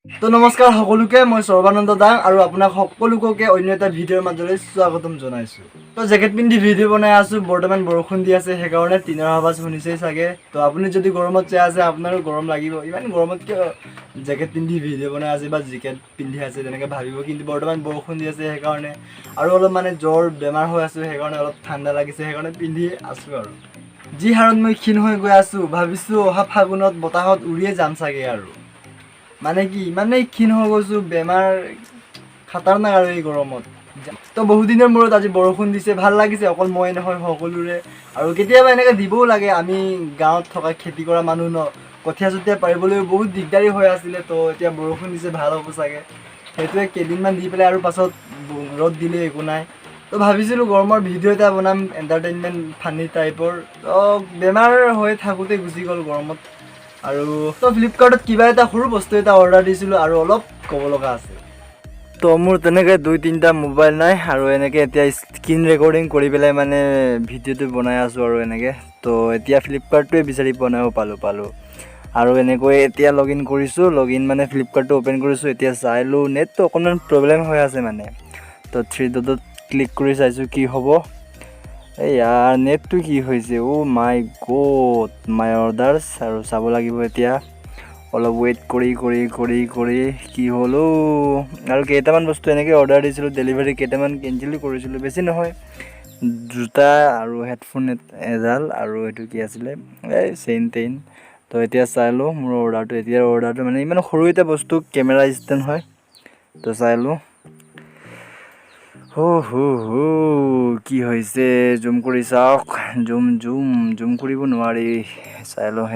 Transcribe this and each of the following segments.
তো নমস্কাৰ সকলোকে, মই সৰ্বানন্দ দাং আৰু আপোনাক সকলোকে অন্য এটা ভিডিঅ'ৰ মাজলৈ স্বাগতম জনাইছোঁ। তো জেকেট পিন্ধি ভিডিঅ' বনাই আছোঁ। বৰ্তমান বৰষুণ দি আছে, সেইকাৰণে টিনৰ আৱাজ শুনিছেই চাগে। তো আপুনি যদি গৰমত চাই আছে, আপোনাৰো গৰম লাগিব। ইমান গৰমত কিয় জেকেট পিন্ধি ভিডিঅ' বনাই আছে বা জেকেট পিন্ধি আছে, তেনেকৈ ভাবিব। কিন্তু বৰ্তমান বৰষুণ দি আছে সেইকাৰণে, আৰু অলপ মানে জ্বৰ বেমাৰ হৈ আছোঁ, সেইকাৰণে অলপ ঠাণ্ডা লাগিছে, সেইকাৰণে পিন্ধি আছোঁ। আৰু যি হাৰত মই ক্ষীণ হৈ গৈ আছোঁ, ভাবিছোঁ অহা ফাগুনত বতাহত উৰিয়ে যাম চাগে। আৰু মানে কি, ইমানেই ক্ষীণ হৈ গৈছোঁ, বেমাৰ খাতাৰনাক আৰু এই গৰমত। তো বহুদিনৰ মূৰত আজি বৰষুণ দিছে, ভাল লাগিছে। অকল মই নহয়, সকলোৰে। আৰু কেতিয়াবা এনেকৈ দিবও লাগে। আমি গাঁৱত থকা খেতি কৰা মানুহ ন, কঠীয়া চঠীয়া পাৰিবলৈ বহুত দিগদাৰী হৈ আছিলে। তো এতিয়া বৰষুণ দিছে, ভাল হ'ব চাগে। সেইটোৱে কেইদিনমান দি পেলাই আৰু পাছত ৰ'দ দিলে একো নাই। তো ভাবিছিলোঁ গৰমৰ ভিডিঅ' এটা বনাম, এণ্টাৰটেইনমেণ্ট ফানী টাইপৰ। তো বেমাৰ হৈ থাকোঁতে গুচি গ'ল গৰমত। আৰু তো ফ্লিপকাৰ্টত কিবা এটা সৰু বস্তু এটা অৰ্ডাৰ দিছিলোঁ আৰু অলপ ক'ব লগা আছে। তো মোৰ তেনেকৈ দুই তিনিটা মোবাইল নাই আৰু এনেকৈ এতিয়া স্ক্ৰীণ ৰেকৰ্ডিং কৰি পেলাই মানে ভিডিঅ'টো বনাই আছোঁ। আৰু এনেকৈ তো এতিয়া ফ্লিপকাৰ্টটোৱে বিচাৰি পোৱা নাই। পালোঁ, পালোঁ। আৰু এনেকৈ এতিয়া লগ ইন কৰিছোঁ, লগ ইন মানে ফ্লিপকাৰ্টটো অ'পেন কৰিছোঁ। এতিয়া চাই লওঁ, নেটটো অকণমান প্ৰব্লেম হৈ আছে মানে। তো থ্ৰী ডটত ক্লিক কৰি চাইছোঁ কি হ'ব। এই ইয়াৰ নেটটো কি হৈছে? Oh my God, my orders। আৰু চাব লাগিব এতিয়া অলপ ৱেইট কৰি কৰি কৰি কৰি কি হ'ল। অ', আৰু কেইটামান বস্তু এনেকৈ অৰ্ডাৰ দিছিলোঁ, ডেলিভাৰী কেইটামান কেঞ্চেলো কৰিছিলোঁ। বেছি নহয়, জোতা আৰু হেডফোন এডাল আৰু এইটো কি আছিলে, এই চেইন টেইন। তো এতিয়া চাই লওঁ মোৰ অৰ্ডাৰটো। এতিয়া অৰ্ডাৰটো মানে ইমান সৰু এটা বস্তু, কেমেৰা ষ্টেণ্ড হয়। তো চাই লওঁ। হো হো হো, কি হৈছে? জুম কৰি চাওক। জুম জুম জুম কৰিব নোৱাৰি। চাই লওঁ।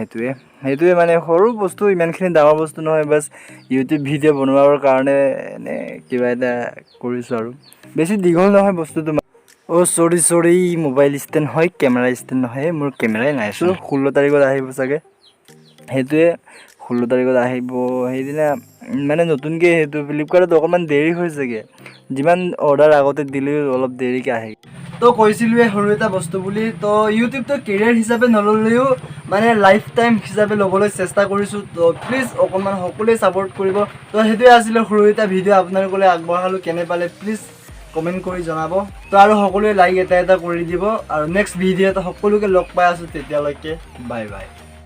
সেইটোৱে মানে সৰু বস্তু, ইমানখিনি ডাঙৰ বস্তু নহয়। বাছ ইউটিউব ভিডিঅ' বনোৱাৰ কাৰণে এনে কিবা এটা কৰিছোঁ আৰু বেছি দীঘল নহয় বস্তুটো। অ' চৰি চৰি, মোবাইল ষ্টেণ্ড হয়, কেমেৰা ষ্টেণ্ড নহয়। মোৰ কেমেৰাই নাই। 16 তাৰিখত আহিব চাগে। সেইটোৱে 16 তাৰিখত আহিব। সেইদিনা মানে নতুনকৈ সেইটো ফ্লিপকাৰ্টত অকণমান দেৰি হৈছেগৈ। যিমান অৰ্ডাৰ আগতে দিলেও অলপ দেৰিকৈ আহে। তো কৈছিলোঁৱে সৰু এটা বস্তু বুলি। তো ইউটিউবটো কেৰিয়াৰ হিচাপে নল'লেও মানে লাইফ টাইম হিচাপে ল'বলৈ চেষ্টা কৰিছোঁ। তো প্লিজ অকণমান সকলোৱে ছাপৰ্ট কৰিব। তো সেইটোৱে আছিলে সৰু এটা ভিডিঅ', আপোনালোকলৈ আগবঢ়ালোঁ। কেনে পালে প্লিজ কমেণ্ট কৰি জনাব। তো আৰু সকলোৱে লাইক এটা এটা কৰি দিব। আৰু নেক্সট ভিডিঅ' এটা সকলোকে লগ পাই আছোঁ। তেতিয়ালৈকে বাই বাই।